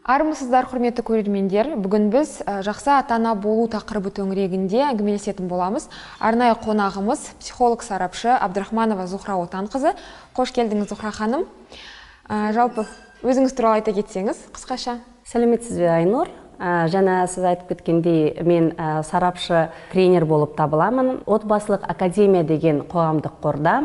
Армысыздар, құрметті көрермендер! Бүгін біз жақсы ата-ана болу тақырыбы төңірегінде әңгімелесетін боламыз. Арнайы қонағымыз психолог сарапшы Абдрахманова Зухра Отанқызы. Қош келдіңіз, Зухра ханым. Жалпы өзіңіз туралы айта кетсеңіз, қысқаша. Сәлеметсіз бе, Айнұр? Жаңа сіз айтып кеткендей, мен сарапшы тренер болып табыламын. Отбасылық академия деген қоғамдық қорда.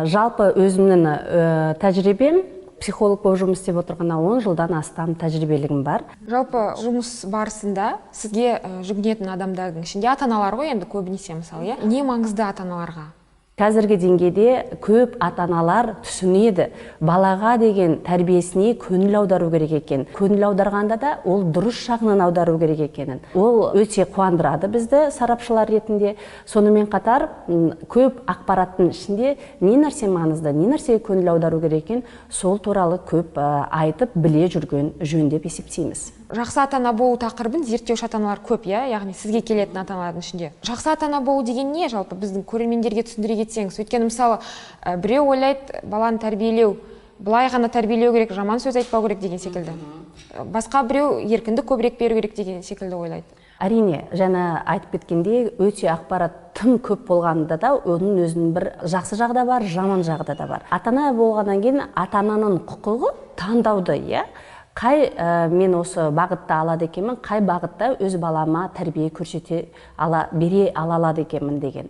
Жалпы өзімнің тәжірибем, психолог болып жұмыс істеп отырғанына 10 жылдан астам тәжірибелігім бар. Жалпы жұмыс барысында сізге жүгінетін адамдардың ішінде ата-аналар ғой енді көбінесе, мысалы, иә? Не маңызды ата-аналарға? Қазіргі деңгейде көп ата-аналар түсінеді, балаға деген тәрбиесіне көңіл аудару керек екен. Көңіл аударғанда да ол дұрыс жағынан аудару керек екенін. Ол өте қуандырады бізді сарапшылар ретінде. Сонымен қатар көп ақпараттың ішінде не нәрсе маңызды, не нәрсеге көңіл аудару керек екен, сол туралы көп айтып біле жүрген жөн деп есептейміз. Жақсы ата-ана болу тақырыбын зерттеуші ата-аналар көп, иә? Яғни сізге келетін ата-аналардың ішінде. Жақсы ата-ана болу деген не жалпы біздің көрермендерге түсіндіре кетсеңіз? Өйткені, мысалы, біреу ойлайды, баланы тәрбиелеу, былай ғана тәрбиелеу керек, жаман сөз айтпау керек деген секілді. Басқа біреу еркіндік көбірек беру керек деген секілді ойлайды. Әрине, жаңа айтып кеткендей, өте ақпарат тым көп болғанда да оның өзінің бір жақсы жағы да бар, жаман жағы да бар. Ата-ана болғаннан кейін ата-ананың құқығы таңдауды, иә? Қай мен осы бағытта алады екенмін, қай бағытта өз балама тәрбие көрсете ала, бере ала алады екенмін деген.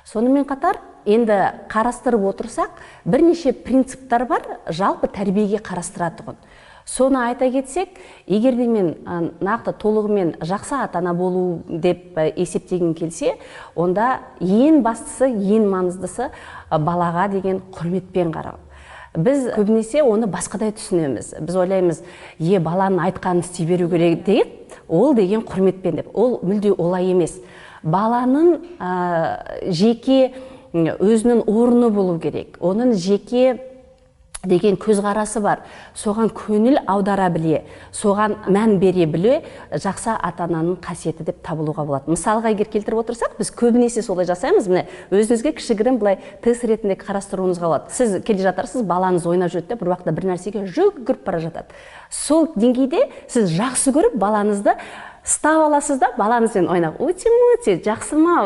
Сонымен қатар, енді қарастырып отырсақ, бірнеше принциптар бар, жалпы тәрбиеге қарастыратұғын. Соны айта кетсек, егер де мен нақты толығымен жақсы ата-ана болу деп есептегім келсе, онда ең бастысы, ең маңыздысы балаға деген құрметпен қарау. Біз көбінесе оны басқадай түсінеміз. Біз ойлаймыз, баланың айтқанын істей беру керек деп, ол деген құрметпен деп. Ол мүлде олай емес. Баланың жеке өзінің орны болу керек. Оның жеке деген көзқарасы бар. Соған көңіл аудара біле, соған мән бере біле, жақсы ата-ананың қасиеті деп табылуға болады. Мысалға егер келтіріп отырсақ, біз көбінесе солай жасаймыз. Міне, өзіңізге кішігірім былай тест ретінде қарастыруыңызға болады. Сіз келе жатарсыз, балаңыз ойнап жүреді де, бір уақытта бір нәрсеге жүгіріп бара жатады. Сол деңгейде сіз жақсы көріп балаңызды ұстап аласыз да, балаңызбен ойнап, өте-мөте, жақсы ма,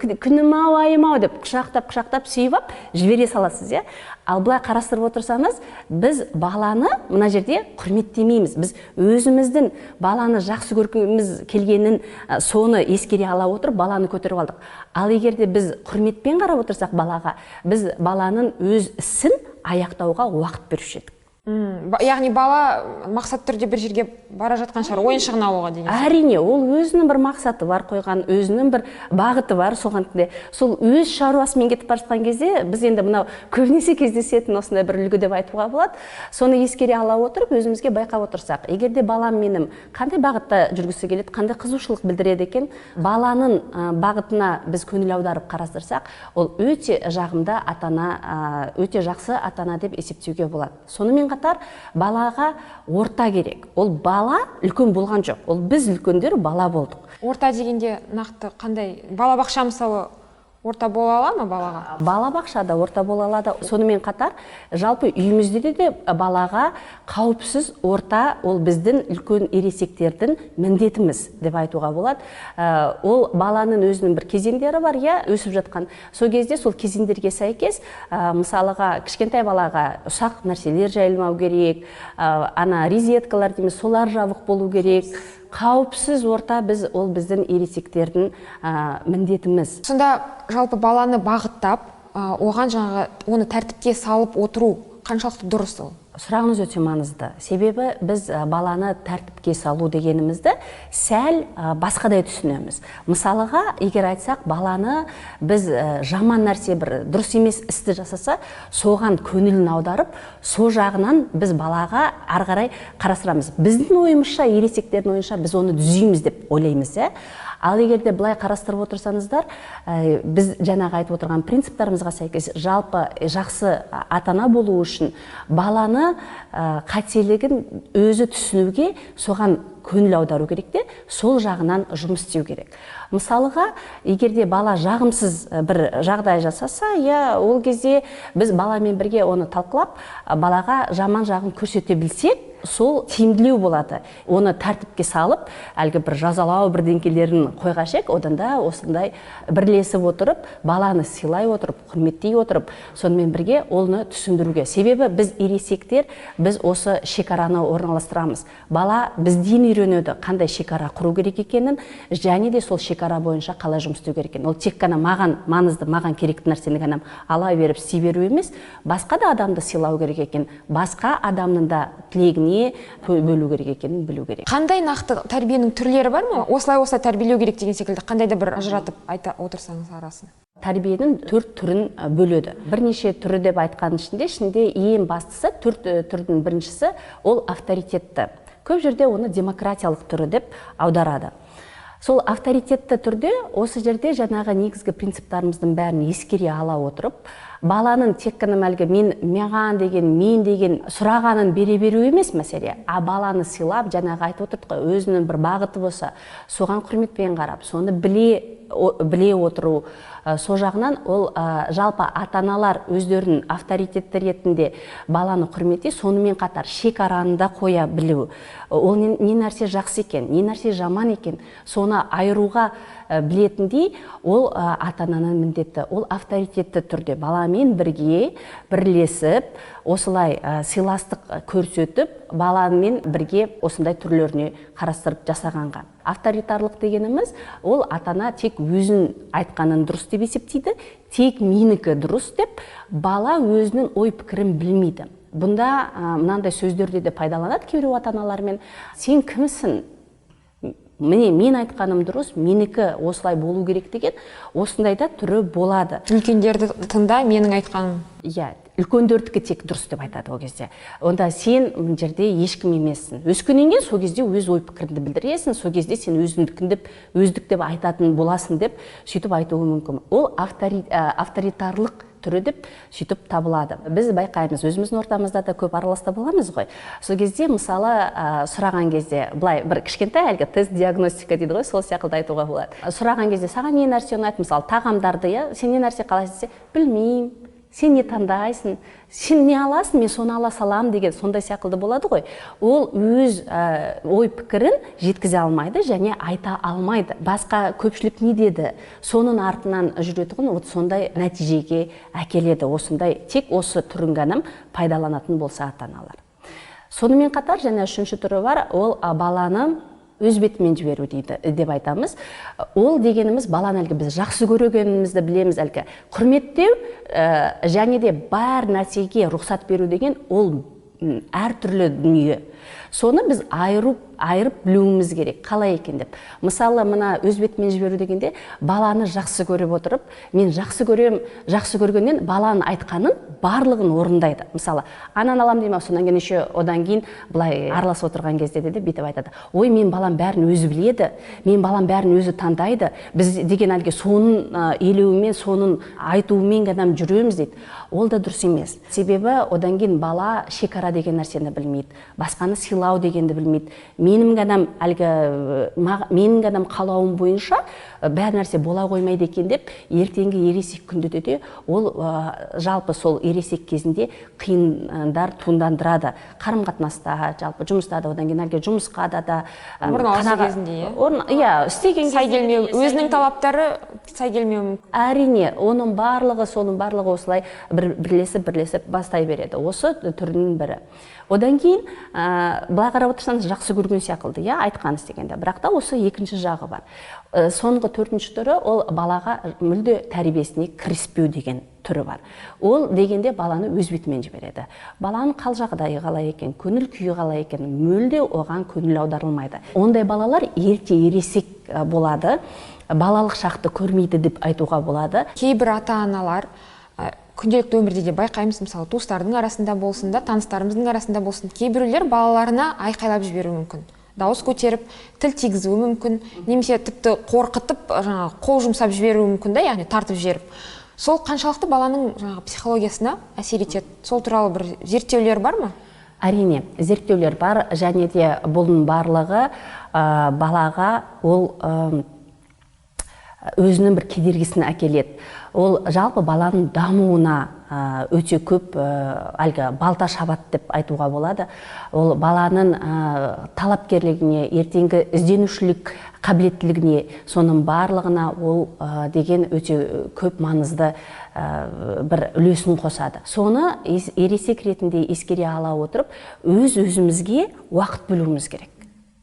күнім ау, айым ау деп құшақтап-құшақтап сүйіп алып жібере саласыз, иә? Ал былай қарастырып отырсаңыз, біз баланы мына жерде құрметтемейміз. Біз өзіміздің баланы жақсы көргіміз келгенін, соны ескере ала отырып баланы көтеріп алдық. Ал егер де біз құрметпен қарап отырсақ балаға, біз баланың өз ісін аяқтауға уақыт беруші едік. Яғни бала мақсатты түрде бір жерге бара жатқан шығар, ойыншығын алуға деген сияқты. Әрине, ол өзінің бір мақсаты бар қойған, өзінің бір бағыты бар, соған да сол өз шаруасымен кетіп бара жатқан кезде, біз енді мынау көбінесе кездесетін осындай бір үлгі деп айтуға болады. Соны ескере ала отырып, өзімізге байқап отырсақ, егер де балам менің қандай бағытта жүргісі келеді, қандай қызығушылық білдіреді екен, баланың бағытына біз көңіл аударып қарастырсақ, ол өте жағымды ата-ана, өте жақсы ата-ана деп есептеуге болады. Сонымен қатар балаға орта керек. Ол бала үлкен болған жоқ. Ол біз үлкендер бала болдық. Орта дегенде нақты қандай? Балабақша мысалы орта бола ала ма балаға? Балабақша да орта бола алады. Сонымен қатар жалпы үйімізде де балаға қауіпсіз орта, ол біздің үлкен ересектердің міндетіміз деп айтуға болады. Ол баланың өзінің бір кезеңдері бар, иә, өсіп жатқан. Сол кезде сол кезеңдерге сәйкес, мысалыға кішкентай балаға ұсақ нәрселер жайылмау керек, ана резеткалар дейміз, солар жабық болу керек. Қауіпсіз орта біз, ол біздің ересектердің міндетіміз. Сонда жалпы баланы бағыттап, оған жаңағы оны тәртіпке салып отыру қаншалықты дұрыс ол? Сұрағыңыз өте маңызды. Себебі біз баланы тәртіпке салу дегенімізді сәл басқадай түсінеміз. Мысалыға, егер айтсақ, баланы біз жаман нәрсе, бір дұрыс емес істі жасаса, соған көңілін аударып, со жағынан біз балаға ары қарай қарастырамыз. Біздің ойымызша, ересектердің ойынша біз оны түзейміз деп ойлаймыз, ә? Ал егер де былай қарастырып отырсаңыздар, біз жаңағы айтып отырған принциптарымызға сәйкес жалпы жақсы ата-ана болу үшін баланы қателігін өзі түсінуге, соған көңіл аудару керек те, сол жағынан жұмыс істеу керек. Мысалыға, егер де бала жағымсыз бір жағдай жасаса, я ол кезде біз баламен бірге оны талқылап, балаға жаман жағын көрсете білсек, Сол тиімділеу болады. Оны тәртіпке салып, әлгі бір жазалау бірдеңкелерін қойға шек, одан да осындай бірлесіп отырып, баланы сыйлай отырып, құрметтей отырып, сонымен бірге оны түсіндіруге. Себебі біз ересектер, біз осы шекараны орналастырамыз. Бала бізден үйренеді, қандай шекара құру керек екенін, және де сол шекара бойынша қалай жұмыс істеу керек екенін. Ол тек қана маған маңызды, маған керекті нәрсені ғана ала беріп істей беру емес, басқа да адамды сыйлау керек екен, басқа адамның да тілегіне бөлу керек екенін білу керек. Қандай нақты тәрбиенің түрлері бар ма? Осылай-осылай тәрбиелеу керек деген секілді қандай да бір ажыратып айта отырсаңыз арасын. Тәрбиенің 4 түрін бөледі. Бірнеше түрі деп айтқан ішінде ең бастысы 4 түрдің біріншісі ол авторитетті. Көп жерде оны демократиялық түрі деп аударады. Сол авторитетті түрде осы жерде жаңағы негізгі принциптарымыздың бәрін ескере ала отырып, баланың тек қана әлгі мен маған деген, мен деген сұрағанын бере беру емес мәселе, а баланы сыйлап, жаңағы айтып отырдық қой, өзінің бір бағыты болса, соған құрметпен қарап, соны біле отыру, сол жағынан ол жалпы ата-аналар өздерінің авторитетті ретінде баланы құрметтей, сонымен қатар шекараны да қоя білу. Ол не нәрсе жақсы екен, не нәрсе жаман екен, соны айыруға білетіндей ол ата-ананың міндеті. Ол авторитетті түрде баламен бірге бірлесіп, осылай сыйластық көрсетіп, баламен бірге осындай түрлеріне қарастырып жасағанға. Авторитарлық дегеніміз ол ата-ана тек өзін айтқанын дұрыс деп есептейді, тек менікі дұрыс деп бала өзінің ой пікірін білмейді. Бұнда мынандай сөздерді де пайдаланады кейбір ата-аналармен. Сен кімсің? Міне мен айтқаным дұрыс, менікі осылай болу керек деген осындай да түрі болады. Үлкендерді тыңда, менің айтқаным. Иә, үлкендердікі тек дұрыс деп айтады ол кезде. Онда сен мына жерде ешкім емессің. Өскеннен кейін сол кезде өз ой пікіріңді білдіресің, сол кезде сен өзіңдікін деп, өздік деп айтатын боласың деп сөйтіп айтуы мүмкін. Ол авторитарлық түрі деп сөйтіп табылады. Біз байқаймыз, өзіміздің ортамызда да көп араласта боламыз ғой. Сол кезде мысалы сұраған кезде былай бір кішкентай әлгі тест диагностика дейді ғой, сол секілді айтуға болады. Сұраған кезде саған не нәрсе ұнайды, мысалы тағамдарды, иә, сен не нәрсе қалайсың десе, білмеймін. Сен не таңдайсың, сен не аласың, мен соны ала салам деген сондай секілді болады ғой. Ол өз ой пікірін жеткізе алмайды және айта алмайды. Басқа көпшілік не деді, соның артынан жүретұғын вот сондай нәтижеге әкеледі. Осындай тек осы түрін ғана пайдаланатын болса ата-аналар. Сонымен қатар және үшінші түрі бар, ол баланы өз бетімен жіберу дейді деп айтамыз. Ол дегеніміз баланы әлгі біз жақсы көргенімізді білеміз, әлгі құрметтеу және де бар нәрсеге рұқсат беру деген ол әртүрлі дүние. Соны біз айырып білуіміз керек, қалай екен деп. Мысалы, мына өз бетімен жіберу дегенде баланы жақсы көріп отырып, мен жақсы көрем, жақсы көргеннен баланың айтқанын барлығын орындайды. Мысалы, ананы алам деймін, содан кейін еще одан кейін былай араласып отырған кезде де бүйтіп айтады. Ой, мен балам бәрін өзі біледі, мен балам бәрін өзі таңдайды. Біз деген әлгі соның елеуімен, соның айтуымен ғана жүреміз дейді. Ол да дұрыс емес. Себебі одан кейін бала шекара деген нәрсені білмейді, басқаны сыйлау дегенді білмейді. Менің ғана әлгі менің ғана қалауым бойынша бәр нәрсе бола қоймайды екен деп ертеңгі ересек күнде де ол жалпы сол ересек кезінде қиындар туындандырады. Қарым-қатынаста, жалпы жұмыста да, одан кейін әлгі жұмысқа да орналасу кезінде, иә, істеген сай келмеу, өзінің талаптары сай келмеуі мүмкін. Әрине, оның барлығы, соның барлығы осылай бірлесіп бастай береді. Осы түрінің бірі. Одан кейін былай қарап отырсаңыз жақсы көрген секілді, иә, айтқан істегенде. Бірақ та осы екінші жағы бар. Соңғы төртінші түрі ол балаға мүлде тәрбиесіне кіріспеу деген түрі бар. Ол дегенде баланы өз бетімен жібереді. Баланың қал жағдайы қалай екен, көңіл күйі қалай екен, мүлде оған көңіл аударылмайды. Ондай балалар ерте ересек болады, балалық шақты көрмейді деп айтуға болады. Кейбір ата-аналар күнделікті өмірде де байқаймыз, мысалы, туыстардың арасында болсын да, таныстарымыздың арасында болсын, кейбіреулер балаларына айқайлап жіберуі мүмкін, дауыс көтеріп, тіл тигізуі мүмкін, немесе тіпті қорқытып, жаңағы қол жұмсап жіберуі мүмкін да, яғни тартып жіберіп. Сол қаншалықты баланың жаңағы психологиясына әсер етеді? Сол туралы бір зерттеулер бар ма? Әрине, зерттеулер бар, және де бұның барлығы балаға ол Өзінің бір кедергісін әкеледі. Ол жалпы баланың дамуына өте көп әлгі балта шабады деп айтуға болады. Ол баланың талапкерлігіне, ертеңгі ізденушілік қабілеттілігіне, соның барлығына ол деген өте көп маңызды бір үлесін қосады. Соны ересек ретінде ескере ала отырып, өз өзімізге уақыт бөлуіміз керек.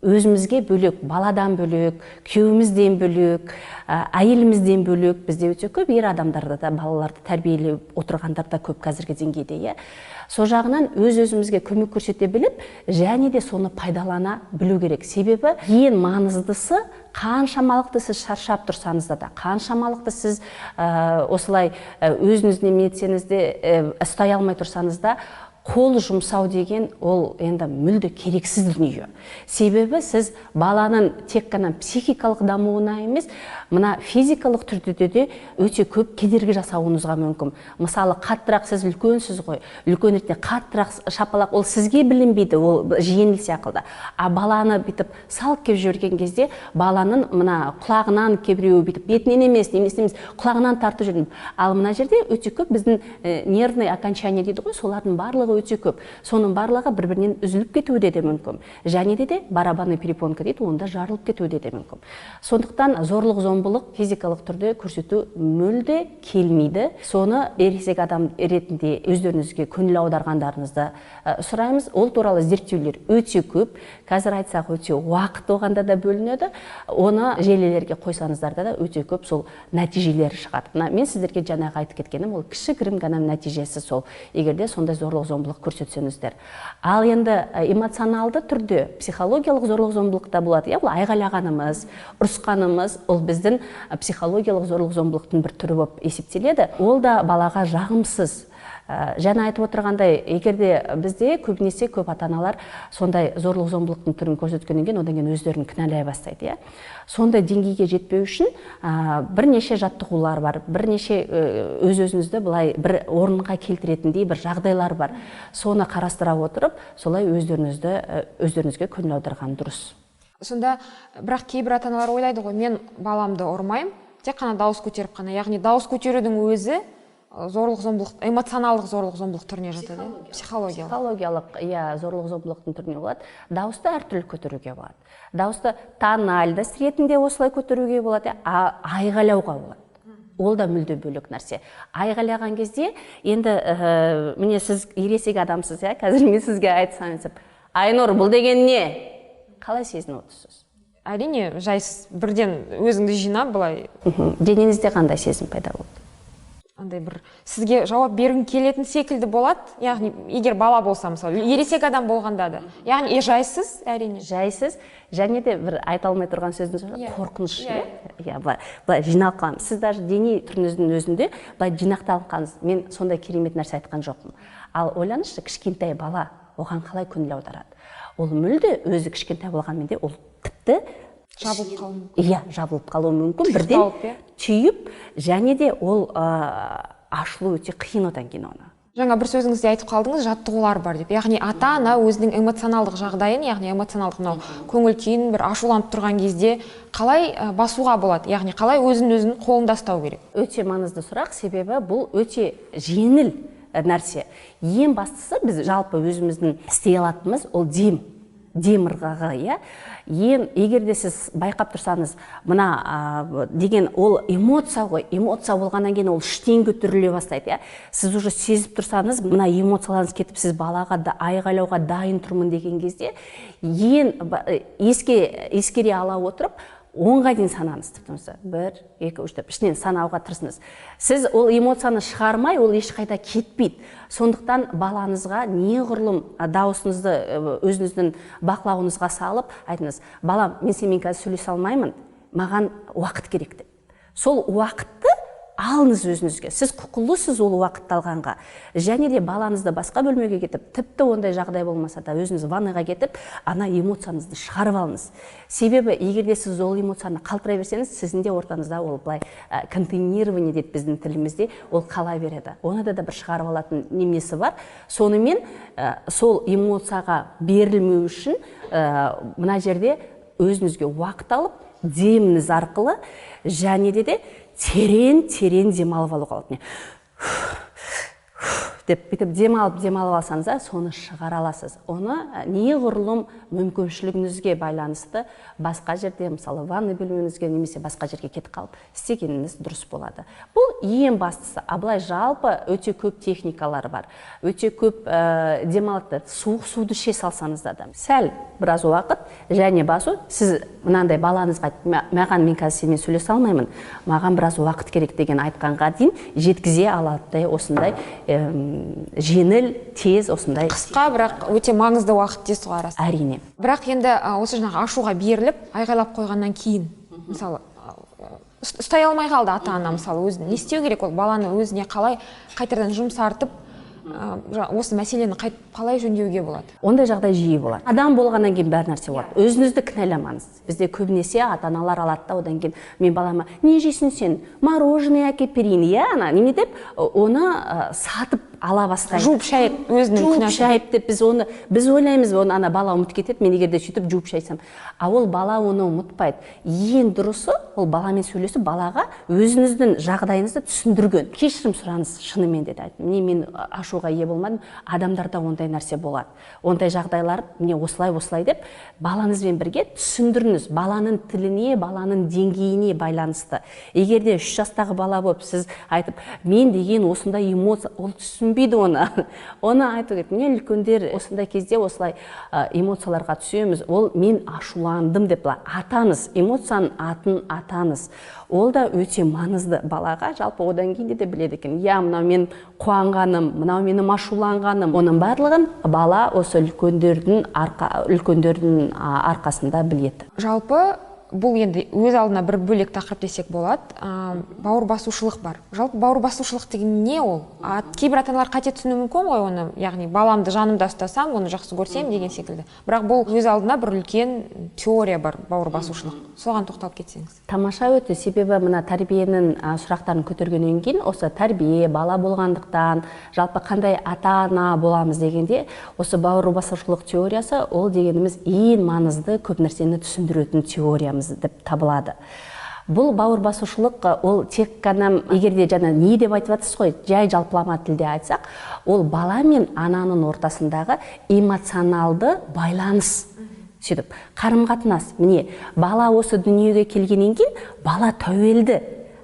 Өзімізге бөлек, баладан бөлек, күйеуімізден бөлек, әйелімізден бөлек. Бізде өте көп ер адамдарда да балаларды тәрбиелеп отырғандар да көп қазіргі деңгейде, иә. Сол жағынан өз өзімізге көмек көрсете біліп, және де соны пайдалана білу керек. Себебі ең маңыздысы, қаншамалықты сіз шаршап тұрсаңыз да, қаншамалықты сіз осылай өзіңіз неме етсеңіз де, ұстай алмай тұрсаңыз да, қол жұмсау деген ол енді мүлде керексіз дүние. Себебі сіз баланың тек қана психикалық дамуына емес, мына физикалық түрде де өте көп кедергі жасауыңызға мүмкін. Мысалы, қаттырақ, сіз үлкенсіз ғой, үлкен ретінде қаттырақ шапалақ, ол сізге білінбейді, ол жеңіл секілді. А баланы бүйтіп салып кеп жіберген кезде баланың мына құлағынан кейбіреуі бүйтіп бетінен емес, немесе емес, құлағынан тартып жүрген. Ал мына жерде өте көп біздің нервный окончание дейді ғой, солардың барлығы өте көп. Соның барлығы бір-бірінен үзіліп кетуі де мүмкін. Және де барабанный перепонка дейді, онда жарылып кетуі де мүмкін. Сондықтан зорлық зомбылық физикалық түрде көрсету мүлде келмейді. Соны ересек адам ретінде өздеріңізге көңіл аударғандарыңызды сұраймыз. Ол туралы зерттеулер өте көп. Қазір айтсақ, өте уақыт оғанда да бөлінеді. Оны желілерге қойсаңыздар да өте көп сол нәтижелері шығады. Мына мен сіздерге жаңағы айтып кеткенім, ол кішігірім ғана нәтижесі сол. Егер де сондай зорлық зомбылық көрсетсеңіздер. Ал енді эмоционалды түрде психологиялық зорлық зомбылық та болады. Иә, бұл айғайлағанымыз, ұрысқанымыз, ол біздің психологиялық зорлық зомбылықтың бір түрі болып есептеледі. Ол да балаға жағымсыз. Жаңа айтып отырғандай, егер де бізде көбінесе көп ата-аналар сондай зорлық зомбылықтың түрін көрсеткеннен кейін одан кейін өздерін кінәлай бастайды, иә. Сондай деңгейге жетпеу үшін бірнеше жаттығулар бар, бірнеше өз-өзіңізді былай бір орынға келтіретіндей бір жағдайлар бар. Соны қарастыра отырып, солай өздеріңізге көңіл аударған дұрыс. Сонда бірақ кейбір ата-аналар ойлайды ғой, мен баламды ұрмаймын, тек қана дауыс көтеріп қана. Яғни дауыс көтерудің өзі зорлық зомбылық, эмоционалдық зорлық зомбылық түріне жатады, психологиялық. Психологиялық, иә, зорлық зомбылықтың түріне болады. Дауысты әртүрлі көтеруге болады. Дауысты тональность ретінде осылай көтеруге болады, айғайлауға болады. Ол да мүлде бөлек нәрсе. Айғайлаған кезде енді міне сіз ересек адамсыз, иә, қазір мен сізге айтсам, Айнұр, бұл деген не? Қалай сезініп отырсыз? Әрине, жайсыз, бірден өзіңді жинап былай. Денеңізде қандай сезім пайда болды? Андай бір сізге жауап бергім келетін секілді болады, яғни егер бала болса, мысалы, ересек адам болғанда да, яғни жайсыз, әрине. Жайсыз, және де бір айта алмай тұрған сөзіңіз бар, қорқыныш, иә? Иә, былай жиналып қаламыз. Сіз даже дене түріңіздің өзінде былай жинақталып қалыңыз. Мен сондай керемет нәрсе айтқан жоқпын. Ал ойлаңызшы, кішкентай бала оған қалай көңіл аударады? Ол мүлде өзі кішкентай болғанмен де ол тіпті жабылып қалуы мүмкін. Иә, жабылып қалуы мүмкін. Бірден түйіп, және де ол ашылу өте қиын одан кейін оны. Жаңа бір сөзіңізде айтып қалдыңыз, жаттығулар бар деп. Яғни ата-ана өзінің эмоционалдық жағдайын, яғни эмоционалдық мынау көңіл күйін бір ашуланып тұрған кезде қалай басуға болады? Яғни қалай өзін-өзін қолында ұстау керек? Өте маңызды сұрақ, себебі бұл өте жеңіл нәрсе. Ең бастысы біз жалпы өзіміздің істей алатынымыз ол дем. Дем ырғағы, иә. Егер де сіз байқап тұрсаңыз, мына деген ол эмоция ғой, эмоция болғаннан кейін ол іштен көтеріле бастайды, иә. Сіз уже сезіп тұрсаңыз, мына эмоцияларыңыз кетіп, сіз балаға да айғайлауға дайын тұрмын деген кезде, ең ескере ала отырып, 10-ға дейін санаңыз, тіпті мысалы, 1, 2, 3 деп ішінен санауға тырысыңыз. Сіз ол эмоцияны шығармай, ол ешқайда кетпейді. Сондықтан балаңызға неғұрлым дауысыңызды өзіңіздің бақылауыңызға салып, айтыңыз, балам, мен сенімен қазір сөйлесе алмаймын, маған уақыт керек деп. Сол уақытты алыңыз өзіңізге. Сіз құқылысыз ол уақытты алғанға. Және де балаңызды басқа бөлмеге кетіп, тіпті ондай жағдай болмаса да өзіңіз ванныйға кетіп, ана эмоцияңызды шығарып алыңыз. Себебі егер де сіз ол эмоцияны қалдыра берсеңіз, сіздің де ортаңызда ол былай контейнирование дейді біздің тілімізде, ол қала береді. Оны да бір шығарып алатын немесі бар. Сонымен сол эмоцияға берілмеу үшін мына жерде Өзіңізге уақыт алып, деміңіз арқылы және де терең терең демалып алуға болады. Деп бүйтіп демалып демалып алсаңыз да, соны шығара аласыз. Оны неғұрлым мүмкіншілігіңізге байланысты басқа жерде, мысалы, ванна бөлмеңізге немесе басқа жерге кетіп қалып істегеніңіз дұрыс болады. Бұл ең бастысы. А былай жалпы өте көп техникалар бар, өте көп демалады. Суық суды іше салсаңыз да, сәл біраз уақыт және басу. Сіз мынандай балаңызға маған, мен қазір сенімен сөйлесе алмаймын, маған біраз уақыт керек деген айтқанға дейін жеткізе алатындай осындай жеңіл, тез, осындай қысқа, бірақ өте маңызды уақыт дейсіз ғой арасы. Әрине. Бірақ енді осы жаңағы ашуға беріліп, айғайлап қойғаннан кейін, мысалы, ұстай алмай қалды ата-ана, мысалы, өзін не істеу керек? Ол баланы өзіне қалай қайтадан жұмсартып, осы мәселені қалай жөндеуге болады? Ондай жағдай жиі болады. Адам болғаннан кейін бәр нәрсе болады. Өзіңізді кінәламаңыз. Бізде көбінесе ата-аналар алады да, одан кейін мен балама не жейсің сен, мороженое әкеліп берейін, иә, ана неме деп оны сатып ала бастайды. Жуып шайып өзінің жуып күнәсін. Шайып деп біз оны, біз ойлаймыз, оны ана бала ұмытып кетеді, мен егер де сөйтіп жуып шайсам. А ол бала оны ұмытпайды. Ең дұрысы ол баламен сөйлесіп, балаға өзіңіздің жағдайыңызды түсіндірген. Кешірім сұраңыз, шынымен де айттым. Міне, мен ашуға ие болмадым. Адамдарда ондай нәрсе болады. Ондай жағдайлар міне осылай осылай деп балаңызбен бірге түсіндіріңіз. Баланың тіліне, баланың деңгейіне байланысты. Егер де 3 жастағы бала болып сіз айтып, мен деген осындай эмоция, ол түсінбейді оны. Оны айту керек. Міне, үлкендер осындай кезде осылай эмоцияларға түсеміз. Ол мен ашуландым деп былай атаңыз, эмоцияның атын атаңыз. Ол да өте маңызды балаға, жалпы одан кейін де біледі екен. Я, мынау мен қуанғаным, мынау менің ашуланғаным. Оның барлығын бала осы үлкендердің арқасында біледі. Жалпы бұл енді өз алдына бір бөлек тақырып десек болады. Бауыр басушылық бар. Жалпы бауыр басушылық деген не ол? Кейбір ата-аналар қате түсінуі мүмкін ғой оны, яғни баламды жанымда ұстасам, оны жақсы көрсем деген секілді. Бірақ бұл өз алдына бір үлкен теория бар, бауыр басушылық. Соған тоқталып кетсеңіз. Тамаша өте, себебі мына тәрбиенің сұрақтарын көтергеннен кейін осы тәрбие, бала болғандықтан, жалпы қандай ата-ана боламыз дегенде, осы бауыр басушылық теориясы, ол дегеніміз ең маңызды көп нәрсені түсіндіретін теориямыз деп табылады. Бұл бауыр басушылық, ол тек қана, егер де жаңа не деп айтып жатсыз ғой, жай жалпылама тілде айтсақ, ол бала мен ананың ортасындағы эмоционалды байланыс. Сөйтіп, қарым-қатынас. Міне, бала осы дүниеге келгеннен кейін бала тәуелді,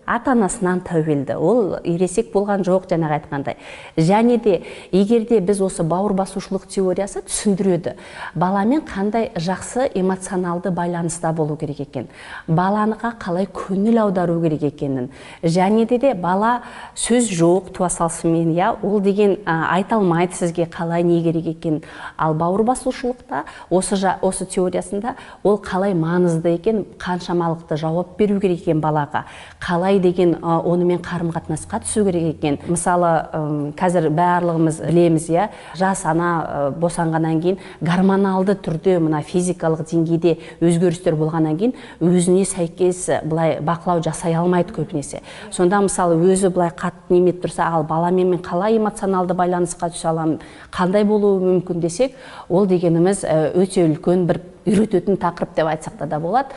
ата-анасынан тәуелді. Ол ересек болған жоқ, жаңағы айтқандай. Және де егер де біз осы бауыр басушылық теориясы түсіндіреді, баламен қандай жақсы эмоционалды байланыста болу керек екен, баланыға қалай көңіл аудару керек екенін. Және де бала сөз жоқ туа салысымен, иә, ол деген айта алмайды сізге қалай не керек екенін. Ал бауыр басушылықта осы теориясында ол қалай маңызды екен, қаншамалықты жауап беру керек екен балаға, қалай деген онымен қарым-қатынасқа түсу керек екен. Мысалы, қазір барлығымыз білеміз, иә, жас ана босанғаннан кейін гормоналды түрде мына физикалық деңгейде өзгерістер болғаннан кейін өзіне сәйкес былай бақылау жасай алмайды көбінесе. Сонда мысалы өзі былай қатты неметіп тұрса, ал баламен мен қалай эмоционалды байланысқа түсе аламын, қандай болуы мүмкін десек, ол дегеніміз өте үлкен бір үйрететін тақырып деп айтсақ та болады.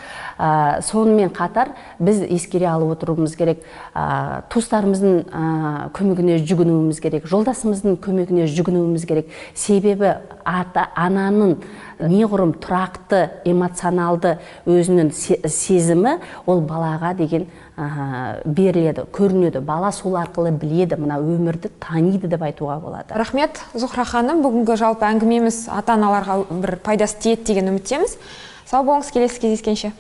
Сонымен қатар біз ескере алып отыруымыз керек, туыстарымыздың көмегіне жүгінуіміз керек, жолдасымыздың көмегіне жүгінуіміз керек. Себебі ата-ананың неғұрым тұрақты эмоционалды өзінің сезімі ол балаға деген беріледі, көрінеді. Бала сол арқылы біледі, мына өмірді таниды деп айтуға болады. Рахмет, Зухра ханым. Бүгінгі жалпы әңгімеміз ата-аналарға бір пайдасы тиеді деген үміттеміз. Сау болыңыз, келесі кездескенше.